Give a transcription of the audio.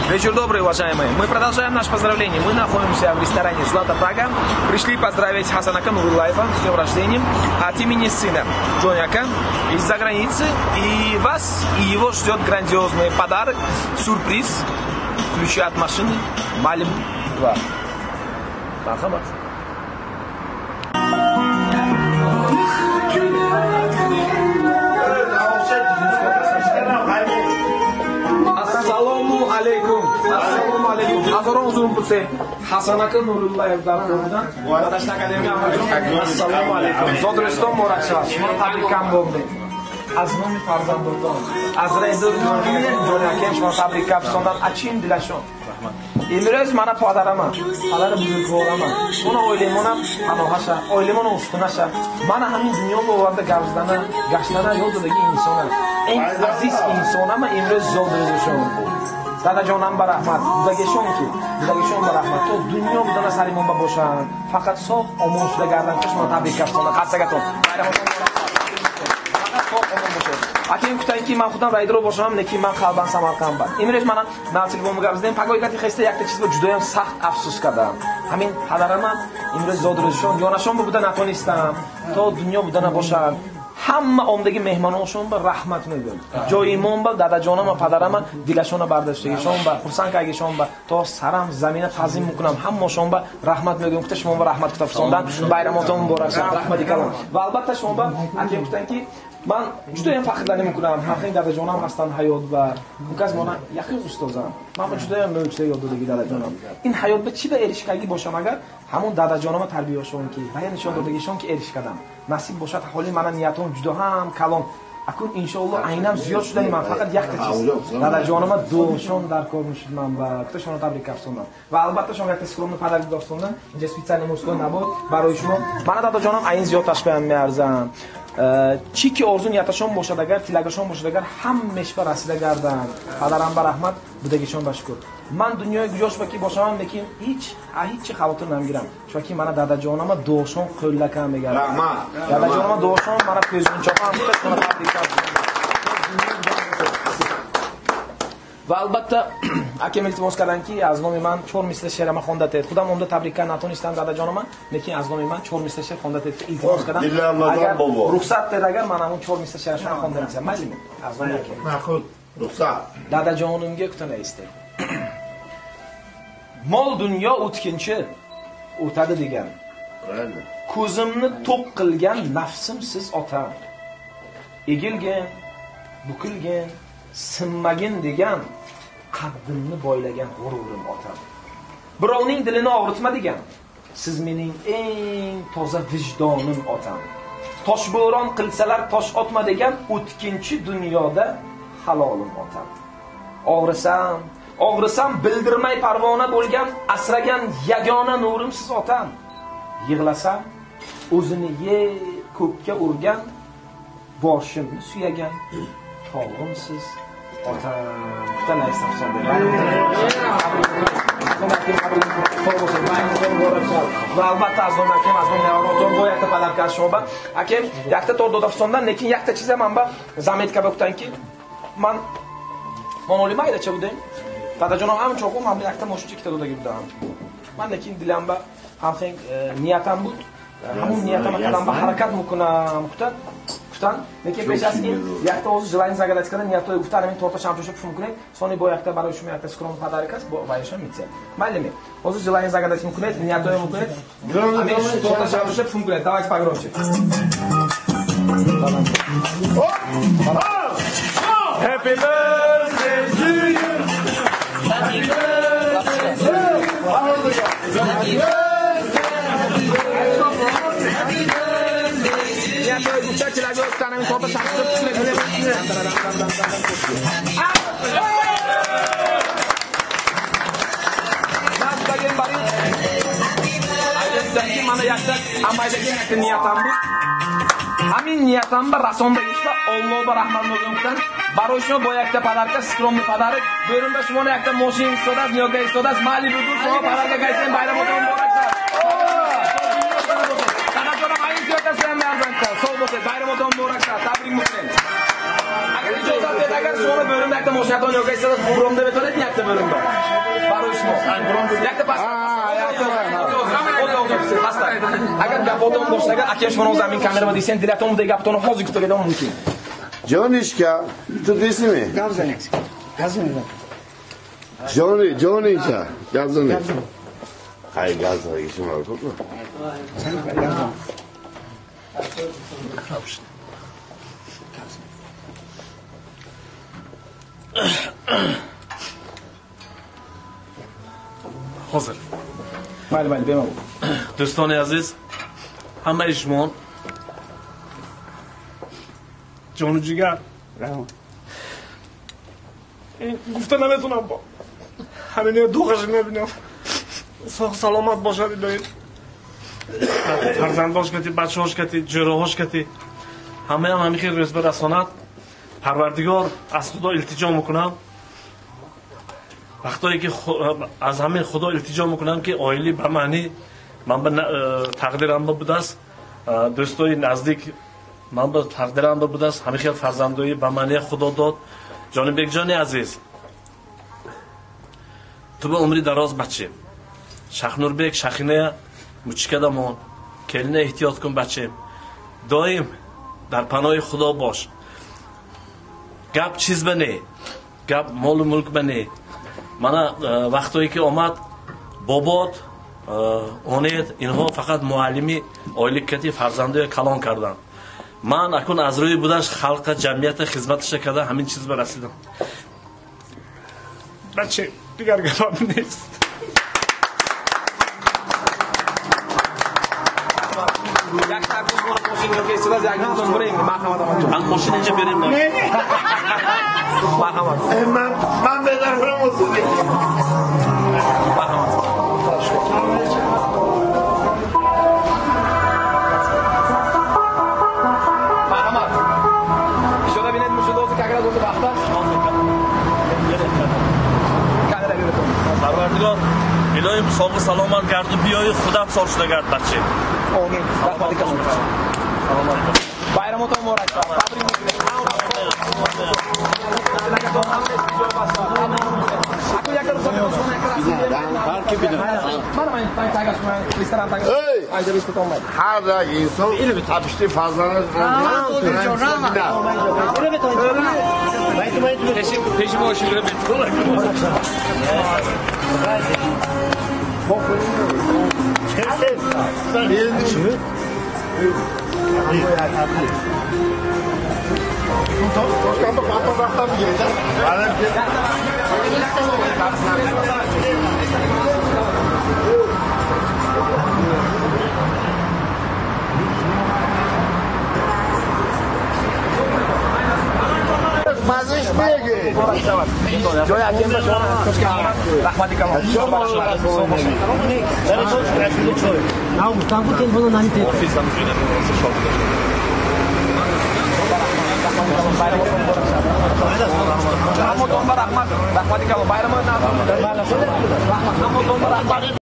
Вечер добрый, уважаемые. Мы продолжаем наше поздравление. Мы находимся в ресторане «Злата Прага». Пришли поздравить Хасанака Нуруллаева с днем рождения от имени сына Джоняка из-за границы. И вас, и его ждет грандиозный подарок, сюрприз, ключи от машины «Малибу 2». Мархамат. Ассалому алейкум. Ассалому алейкум. Ҳазорон узрум пурсем. Ҳасанака Нуруллаев дар будан. Дадашна академия Амаҷон. Ассалому алейкум. Зодрӯзтон муборак шавад. Шуморо табрикам бомдем. Аз номи фарзандотон, аз раиси ҷониакем шумо табрик кафсондан ачин дилашон. Имрӯз мана падарама, падари бузургворама, мона оиламона паноҳаша, оиламона устунаша, мана ҳамин дунё оварда гаштана, гаштана ёд додаги инсона. Ин азиз инсонама имрӯз зодрӯзашон. Дадаҷонам ба раҳмат, будагишон ки, будагишон ба раҳмат. То дунё будана саримон ба бошанд. Фақат соғ омон шуда гардан ки шумо табрик кафсона. Қассагатон. Байрамотон фақат соғ омон бошед. Аким гуфтанд ки ман худам райдро бошам, лекин ман қалбан Самарқанд ба. Имрӯз мана на телефон гап задем, пагоҳи гати хеста якта чиз бо ҷудоям сахт афсӯс кардам. Ҳамин падарама имрӯз зодрӯзшон, ёнашон буда натонистам. То дунё буда набошад. Ҳама омдаги меҳмоношон ба раҳмат мегӯям. Ҷои имон ба дадаҷонам ва падарама дилашона бардоштагишон ба хурсанд кардагишон ба то сарам замина таъзим мекунам. Ҳамашон ба раҳмат мегӯям. Гуфта шумо ба раҳмат китоб фисондан. Байрамотон муборак шавад. Раҳмати калон. Ва албатта шумо ба аким гуфтанд ки ман ҷудоям фахрланӣ мекунам. Ҳамхел дадаҷонам ҳастанд ҳаёт ва указ мона яқин устозам. Ман ҷудоям мӯъҷиза ёд додаги дадаҷонам. Ин ҳаёт ба чӣ ба эришкагӣ бошам агар ҳамон дадаҷонама тарбияшон ки ва нишон додагишон ки эришкадам. Насиб бошад ҳоли мана ниятом ҷудо ҳам калон. Акун иншоаллоҳ айнам зиёд шудани ман фақат якта чиз. Дадаҷонама дуошон дар кор мешуд ман ба кута шумо табрик афсондам. Ва албатта шумо якта скромный подарок афсондам. Инҷа специальный мужской набор барои шумо. Мана дадаҷонам айн зиёд ташбеҳам меарзам. Чӣ ки орзу нияташон бошад агар, тилагашон бошад агар, ҳамеш ба расида гарданд. Падарам ба раҳмат, будагишон ба шукр. Ман дунёи гуҷош ба ки бошам, лекин ҳеҷ чи хавотир намегирам. Чунки мана дадаҷонама дуошон қӯллакам мегардад. Раҳмат. Дадаҷонама дуошон мана көзмунчоқам, шумо табрик Ва албатта акем илтимос карданд ки аз номи ман чор мисра шеърама хонда тед. Худам омда табрик карда натонистам дадаҷонама, лекин аз номи ман чор мисра шеър хонда тед илтимос кардам. Агар рухсат тед агар ман ҳамон чор мисра шеърашонро хонда мешавам. Майлими? Аз номи акем. Мақул. Рухсат. Дадаҷонимга кутана истед. Мол дунё o'tkinchi o'tadi degan. Ko'zimni to'q qilgan nafsim siz otam. Egilgin, bukilgin, sinmagin degan qaddimni boylagan g'ururim otam. Birovning dilini og'ritma degan siz mening eng toza vijdonim otam. Toshbo'ron qilsalar tosh otma degan o'tkinchi dunyoda halolim otam. Og'risam, og'risam bildirmay parvona bo'lgan, asragan yagona nurim siz otam. Yig'lasam o'zini yer ko'kka urgan, boshimni suyagan tog'im siz otam. Va albatta аз номи акем, аз номи наврӯзон бо якта подарка шумо ба акем якта тор дода фисондан, лекин якта чиза ман ба заметка бигуфтан ки ман моноли майдача будем. Дадаҷонам ҳам чоқу ман якта мошинча кита додаги будам. Ман лекин дилам ба ҳамхел ниятам буд. Ҳамон ниятама кардам ба ҳаракат мекунам гуфтан. Гуфтан, лекин пеш аз ин якта ҳозир желание загадать кардан ниятҳои гуфтан ҳамин торта шамшоша пуф мекунед, сони бо якта барои шумо якта скромный подарок аст, бо вайшон митсед. Майлими. Ҳозир желание загадать мекунед, ниятҳои мекунед. Ҳамин торта шамшоша пуф мекунед. Давайте погромче. Happy birthday to you. Happy birthday to you. Happy birthday. Happy birthday. Ниятҳои гуфта тилагҳои гуфтан ҳамин торта шамшоша пуф мекунед. Ман будагем барин. Айдам ки мана якта амайдагем якта ниятам буд. Ҳамин ниятам ба расондагиш ба Аллоҳ ба раҳмат мегӯям гуфтан. Барои шумо бо якта подарка, скромный подарок. Берунда шумо якта мошин истодааст, ниёга истодааст. Майли буду шумо подарка гайсен, байрамотон муборак шавад. Дадаҷонам айн зиёд аст, меарзанд. Сог бошед, байрамотон муборак шавад. Табрик мекунем. Агар иҷозат диҳед, агар шумо берунда якта мошинатон ниёга истодааст, буромда метавонед якта берунда. Агар гапотон бошад, агар акаш шумо замин камера дисен дилатон буда гапотон ҳозир гуфтагидон мумкин. Ҷонишка, ту дисими? Гап занед. Гап занед. Ҷони, ҷонича, гап занед. Ай газ шумо ку. Ҳозир. Бале, бале, бемалол. Дӯстони азиз, ҳамаи шумо ҷону ҷигар. Гуфта наметунам бо. Ҳамин дуғашро мебинам. Соғ саломат бошад илоҳӣ. Фарзандош кати, бачаҳош кати, ҷӯраҳош кати. Ҳамаям ҳамин хел рӯз барасонад. Парвардигор аз Худо илтиҷо мекунам. Вақтое ки аз ҳамин Худо илтиҷо мекунам ки оилӣ ба маъни ман ба тақдирам будааст, дӯстои наздик ман ба тақдирам будааст, ҳамин хел фарзандои ба маъни Худо дод. Ҷонибекҷони азиз, ту ба умри дароз баче. Шахнурбек Шахина мучикадамон, келина эҳтиёт кун баче. Доим дар паноҳи Худо бош. Гап чиз ба не, гап молу мулк ба не. Мана вақтое ки омад бобот, онед, инҳо фақат муаллими ойлик кати фарзандоя калон карданд. Ман акун аз рӯи будаш халқа, ҷамъията хизматаша карда ҳамин чиз ба расидам. Баче, дигар гапам нест. Як такун мошин ё як нутон бурем, марҳамат амаҷон. Ман мошин инҷа берем. Не, не. Марҳамат. Ман бедар кунам осуди. Марҳамат. Марҳамат. Ишора бинед мушудози как раз o'zi vaqtda. Камера беретон. Парвардигор, илоҳим соғу саломат гарду биёи худат сол шуда гард баче. Омин. Раҳмати калон. Салом алейкум. Байрамотон муборак. Табрик мекунем. Ҳар як инсон тапишти фарзандаш Мазиш меги. Ҷои акем ба шумо раҳмати калон. Ҳаматон ба раҳмат, раҳмати калон. Байрами раҳмат, ҳаматон ба раҳмат.